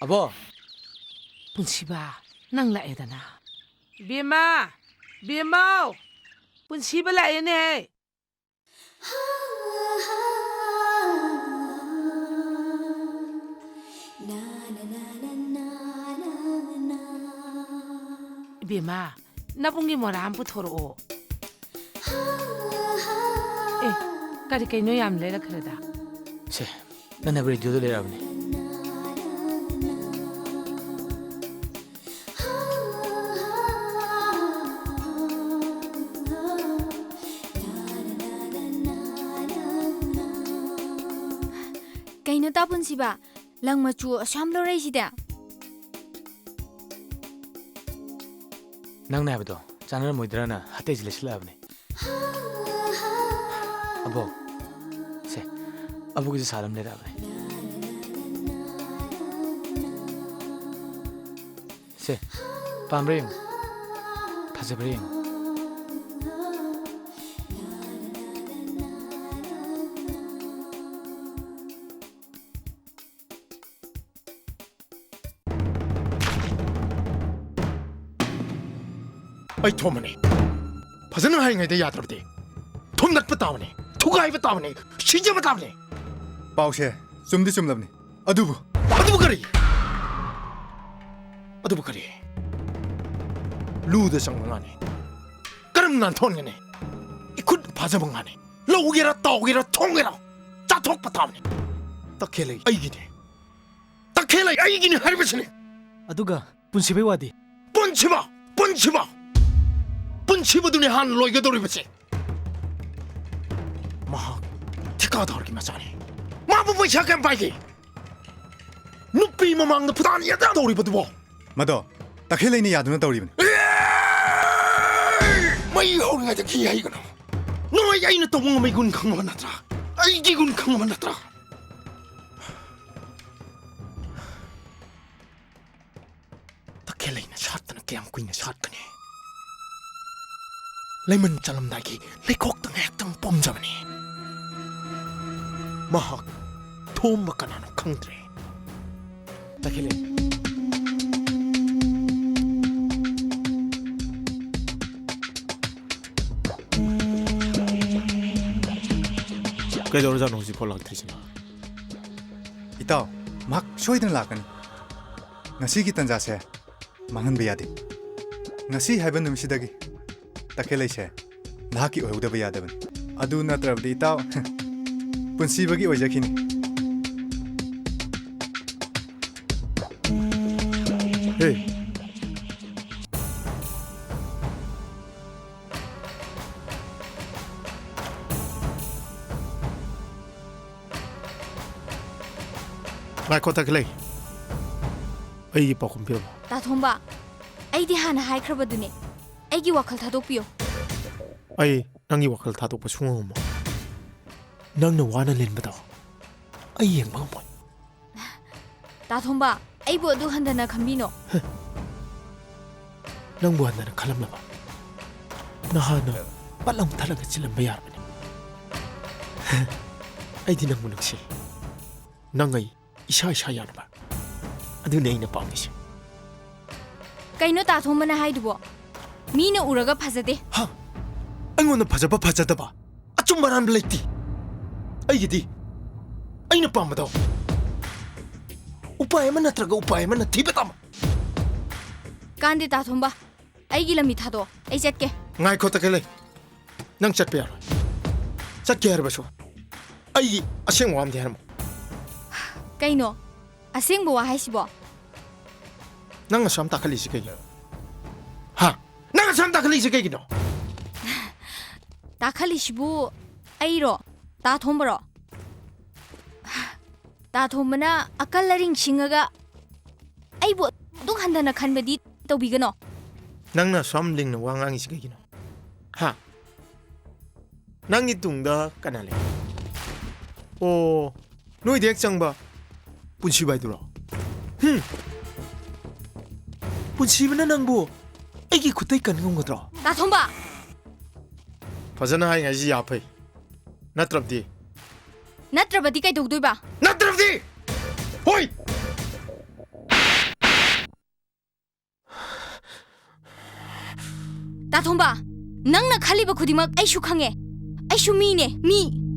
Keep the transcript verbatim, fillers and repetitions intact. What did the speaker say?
ꯑꯕꯣ! ꯄꯨꯟꯁꯤꯕ, ꯅꯪ ꯂꯥꯛꯑꯦꯗꯅ꯫ ꯕꯦꯝꯃ! ꯕꯦꯝꯃꯧ! ꯄꯨꯟꯁꯤꯕ ꯂꯥꯛꯑꯦꯅꯦꯍꯦ! ꯏꯕꯦꯝꯃ, ꯅꯕꯨꯡꯒꯤ ꯃꯣꯔꯥ ꯑꯃ ꯄꯨꯊꯣꯔꯛꯑꯣ꯫ ꯑꯦ, ꯀꯔꯤ ꯀꯩꯅꯣ ꯌꯥꯝ ꯂꯩꯔꯛꯈ꯭ꯔꯦꯗ꯫ ꯁꯦ, ꯅꯪꯅ ꯔꯦꯗꯤꯑꯣꯗ ꯂꯩꯔꯛꯑꯕꯅꯦ꯫ ꯀꯩꯅꯣ ꯇꯥ ꯄꯨꯟꯁꯤꯕ? ꯂꯪ ꯃꯆꯨ ꯑꯁꯨꯛ ꯌꯥꯝ ꯂꯧꯔꯛꯏꯁꯤꯗꯤ? ꯅꯪꯅ ꯍꯥꯏꯕꯗꯣ ꯆꯥꯟꯅꯔꯝꯃꯣꯏꯗ꯭ꯔꯅ ꯍꯥꯇꯩꯁꯦ ꯂꯩꯁꯤꯜꯂꯛꯑꯕꯅꯦ꯫ ꯑꯕꯣ, ꯁꯦ, ꯑꯕꯣꯒꯤꯁꯨ ꯁꯥꯜ ꯑꯃ ꯂꯩꯔꯛꯑꯕꯅꯦ꯫ ꯁꯦ, ꯄꯥꯝꯕ꯭ꯔꯥ ꯌꯦꯡꯉꯨ꯫ ꯐꯖꯕ꯭ꯔꯥ ꯌꯦꯡꯉꯨ꯫ ꯑꯩ ꯊꯣꯝꯕꯅꯤ꯫ ꯐꯖꯅ ꯍꯥꯏꯔꯤꯉꯩꯗ ꯌꯥꯗ꯭ꯔꯕꯗꯤ ꯊꯣꯝꯗꯠꯄ ꯇꯥꯕꯅꯤ, ꯊꯨꯒꯥꯏꯕ ꯇꯥꯕꯅꯤ, ꯁꯤꯖꯕ ꯇꯥꯕꯅꯤ꯫ ꯄꯥꯎꯁꯦ ꯆꯨꯝꯗꯤ ꯆꯨꯝꯂꯕꯅꯤ꯫ ꯑꯗꯨꯕꯨ, ꯑꯗꯨꯕꯨ ꯀꯔꯤ? ꯑꯗꯨꯕꯨ ꯀꯔꯤ? ꯂꯨꯗ ꯆꯪꯕ ꯉꯥꯅꯤ꯫ ꯀꯔꯝ ꯅꯥꯟꯊꯣꯛꯍꯟꯒꯅꯤ? ꯏꯈꯨꯠ ꯐꯥꯖꯕ ꯉꯥꯅꯤ꯫ ꯂꯧꯒꯦꯔꯥ, ꯇꯥꯎꯒꯦꯔꯥ, ꯊꯣꯡꯒꯦꯔꯥ, ꯆꯥꯊꯣꯛꯄ ꯇꯥꯕꯅꯤ꯫ ꯇꯈꯦꯜꯂꯩ ꯑꯩꯒꯤꯅꯤ꯫ ꯇꯈꯦꯜꯂꯩ ꯑꯩꯒꯤꯅꯤ ꯍꯥꯏꯔꯤꯕꯁꯤꯅꯤ꯫ ꯑꯗꯨꯒ ꯄꯨꯟꯁꯤꯕꯩ ꯋꯥꯗꯤ? ꯄꯨꯟꯁꯤꯕ! ꯄꯨꯟꯁꯤꯕ! ꯄꯨꯟꯁꯤꯕꯗꯨꯅꯤ ꯍꯥꯟꯅ ꯂꯣꯏꯒꯗꯧꯔꯤꯕꯁꯦ꯫ ꯃꯍꯥꯛ ꯊꯤꯀꯥꯗꯥꯔꯒꯤ ꯃꯆꯥꯅꯤ꯫ ꯃꯥꯕꯨ ꯄꯩꯁꯥ ꯀꯌꯥꯝ ꯄꯥꯏꯒꯦ? ꯅꯨꯄꯤ ꯃꯃꯥꯡꯗ ꯐꯨꯗꯥꯟ ꯌꯥꯗ ꯇꯧꯔꯤꯕꯗꯨꯕꯣ? ꯃꯗꯣ ꯇꯈꯦꯜꯂꯩꯅ ꯌꯥꯗꯨꯅ ꯇꯧꯔꯤꯕꯅꯤ꯫ ꯃꯩ ꯍꯧꯔꯤꯉꯩꯗ ꯈꯤ ꯍꯩꯒꯅꯨ꯫ ꯅꯣꯏ ꯑꯩꯅ ꯇꯧꯕ ꯉꯝꯕꯩ ꯒꯨꯟ ꯈꯪꯉꯕ ꯅꯠꯇ꯭ꯔꯥ? ꯑꯩꯒꯤ ꯒꯨꯟ ꯈꯪꯉꯕ ꯅꯠꯇ꯭ꯔꯥ? ꯇꯈꯦꯜꯂꯩꯅ ꯁꯥꯠꯇꯅ ꯀꯌꯥꯝ ꯀꯨꯏꯅ ꯁꯥꯠꯀꯅꯤ? ꯂꯩꯃꯟ ꯆꯜꯂꯝꯗꯥꯏꯒꯤ ꯂꯩꯈꯣꯛꯇ ꯉꯥꯏꯍꯥꯛꯇꯪ ꯄꯣꯝꯖꯕꯅꯤ꯫ ꯃꯍꯥꯛ ꯊꯣꯝꯕ ꯀꯅꯥꯅꯣ ꯈꯪꯗ꯭ꯔꯦ꯫ ꯇꯈꯦꯜꯂꯩ꯫ ꯀꯩꯗꯧꯔꯖꯥꯠꯅꯣ ꯍꯧꯖꯤꯛꯐꯥꯎ ꯂꯥꯛꯇ꯭ꯔꯤꯁꯤꯅ? ꯏꯇꯥꯎ, ꯃꯍꯥꯛ ꯁꯣꯏꯗꯅ ꯂꯥꯛꯀꯅꯤ꯫ ꯉꯁꯤꯒꯤ ꯇꯥꯟꯖꯥꯁꯦ ꯃꯥꯡꯍꯟꯕ ꯌꯥꯗꯦ꯫ ꯉꯁꯤ ꯍꯥꯏꯕ ꯅꯨꯃꯤꯠꯁꯤꯗꯒꯤ ꯇꯈꯦꯜꯂꯩꯁꯦ ꯅꯍꯥꯛꯀꯤ ꯑꯣꯏꯍꯧꯗꯕ ꯌꯥꯗꯕꯅꯤ꯫ ꯑꯗꯨ ꯅꯠꯇ꯭ꯔꯕꯗꯤ ꯏꯇꯥꯎ, ꯄꯨꯟꯁꯤꯕꯒꯤ ꯑꯣꯏꯖꯈꯤꯅꯤ꯫ ꯍꯦ꯫ ꯉꯥꯏꯈꯣ, ꯇꯈꯦꯜꯂꯩ꯫ ꯑꯩꯒꯤ ꯄꯥꯎꯈꯨꯝ ꯄꯤꯔꯝꯃꯣ꯫ ꯇꯥꯊꯣꯝꯕ, ꯑꯩꯗꯤ ꯍꯥꯟꯅ ꯍꯥꯏꯈ꯭ꯔꯕꯗꯨꯅꯦ, ꯑꯩꯒꯤ ꯋꯥꯈꯜ ꯊꯥꯗꯣꯛꯄꯤꯌꯣ꯫ ꯑꯩ ꯅꯪꯒꯤ ꯋꯥꯈꯜ ꯊꯥꯗꯣꯛꯄ ꯁꯨꯡꯉꯝ ꯉꯝꯃꯣꯏ꯫ ꯅꯪꯅ ꯋꯥꯅ ꯂꯦꯟꯕꯗꯣ ꯑꯩ ꯌꯦꯡꯕ ꯉꯝꯃꯣꯏ꯫ ꯇꯥꯊꯣꯝꯕ, ꯑꯩꯕꯨ ꯑꯗꯨ ꯍꯟꯊꯅ ꯈꯟꯕꯤꯅꯣ꯫ ꯅꯪꯕꯨ ꯍꯟꯊꯅ ꯈꯜꯂꯝꯂꯕ? ꯅꯍꯥꯟꯅ ꯄꯠ ꯂꯥꯎ ꯊꯠꯂꯒ ꯆꯤꯜꯂꯝꯕ ꯌꯥꯔꯕꯅꯤ꯫ ꯑꯩꯗꯤ ꯅꯪꯕꯨ ꯅꯨꯡꯁꯤ꯫ ꯅꯪ ꯑꯩ ꯏꯁꯥ ꯏꯁꯥ ꯌꯥꯅꯕ꯫ ꯑꯗꯨꯅꯤ ꯑꯩꯅ ꯄꯥꯝꯃꯤꯁꯦ꯫ ꯀꯩꯅꯣ ꯇꯥꯊꯣꯝꯕꯅ ꯍꯥꯏꯗꯨꯕꯣ? ꯃꯤꯅ ꯎꯔꯒ ꯐꯖꯗꯦ꯫ ꯍꯥ? ꯑꯩꯉꯣꯟꯗ ꯐꯖꯕ ꯐꯖꯗꯕ ꯑꯆꯨꯝꯕ ꯑꯔꯥꯟꯕ ꯂꯩꯇꯦ꯫ ꯑꯩꯒꯤꯗꯤ ꯑꯩꯅ ꯄꯥꯝꯕꯗꯣ ꯎꯄꯥꯏ ꯑꯃ ꯅꯠꯇ꯭ꯔꯒ ꯎꯄꯥꯏ ꯑꯃꯅ ꯊꯤꯕ ꯇꯥꯕ꯫ ꯀꯥꯟꯗꯦ ꯇꯥꯊꯣꯝꯕ, ꯑꯩꯒꯤ ꯂꯝꯕꯤ ꯊꯥꯗꯣꯛꯑꯣ, ꯑꯩ ꯆꯠꯀꯦ꯫ ꯉꯥꯏꯈꯣ ꯇꯈꯦꯜꯂꯩ, ꯅꯪ ꯆꯠꯄ ꯌꯥꯔꯣꯏ꯫ ꯆꯠꯀꯦ ꯍꯥꯏꯔꯕꯁꯨ ꯑꯩꯒꯤ ꯑꯁꯦꯡꯕ ꯋꯥ ꯑꯃꯗꯤ ꯍꯥꯏꯔꯝꯃꯨ꯫ ꯀꯩꯅꯣ ꯑꯁꯦꯡꯕ ꯋꯥ ꯍꯥꯏꯁꯤꯕꯣ? ꯅꯪ ꯑꯁꯨꯛ ꯌꯥꯝ ꯇꯥꯈꯠꯂꯤꯁꯤ ꯀꯩꯒꯤꯅꯣ? ꯍꯥ? ꯅꯪ ꯑꯁꯨꯛ ꯌꯥꯝ ꯇꯥꯈꯠꯂꯤꯁꯤ ꯀꯩꯒꯤꯅꯣ? ꯇꯥꯈꯠꯂꯤꯁꯤꯕꯨ ꯑꯩꯔꯣ? ꯇꯥꯊꯣꯝꯕꯔꯣ? ꯇꯥꯊꯣꯝꯕꯅ ꯑꯀꯜ ꯑꯔꯤꯡ ꯁꯤꯡꯉꯒ ꯑꯩꯕꯨ ꯑꯗꯨꯛ ꯍꯟꯊꯅ ꯈꯟꯕꯗꯤ ꯇꯧꯕꯤꯒꯅꯣ꯫ ꯅꯪꯅ ꯑꯁꯨꯛ ꯌꯥꯝ ꯂꯤꯡꯅ ꯋꯥ ꯉꯥꯡꯉꯤꯁꯤ ꯀꯩꯒꯤꯅꯣ? ꯍꯥ? ꯅꯪꯒꯤ ꯇꯨꯡꯗ ꯀꯅꯥ ꯂꯩ? ꯑꯣ, ꯅꯣꯏꯗ ꯍꯦꯛ ꯆꯪꯕ ꯄꯨꯟꯁꯤꯕ ꯍꯥꯏꯗꯨꯔꯣ? ꯍꯨꯝ! ꯄꯨꯟꯁꯤꯕꯅ ꯅꯪꯕꯨ ꯑꯩꯒꯤ ꯈꯨꯠꯇꯩ ꯀꯟ ꯉꯝꯒꯗ꯭ꯔꯣ? ꯇꯥꯊꯣꯝꯕ! ꯐꯖꯅ ꯍꯥꯏꯉꯥꯏꯁꯤ ꯌꯥ ꯐꯩ꯫ ꯅꯠꯇ꯭ꯔꯕꯗꯤ? ꯅꯠꯇ꯭ꯔꯕꯗꯤ ꯀꯩꯗꯧꯗꯣꯏꯕ? ꯅꯠꯇ꯭ꯔꯕꯗꯤ? ꯍꯣꯏ! ꯇꯥ ꯊꯣꯝꯕ, ꯅꯪꯅ ꯈꯜꯂꯤꯕ ꯈꯨꯗꯤꯡꯃꯛ ꯑꯩꯁꯨ ꯈꯪꯉꯦ꯫ ꯑꯩꯁꯨ ꯃꯤꯅꯦ, ꯃꯤ꯫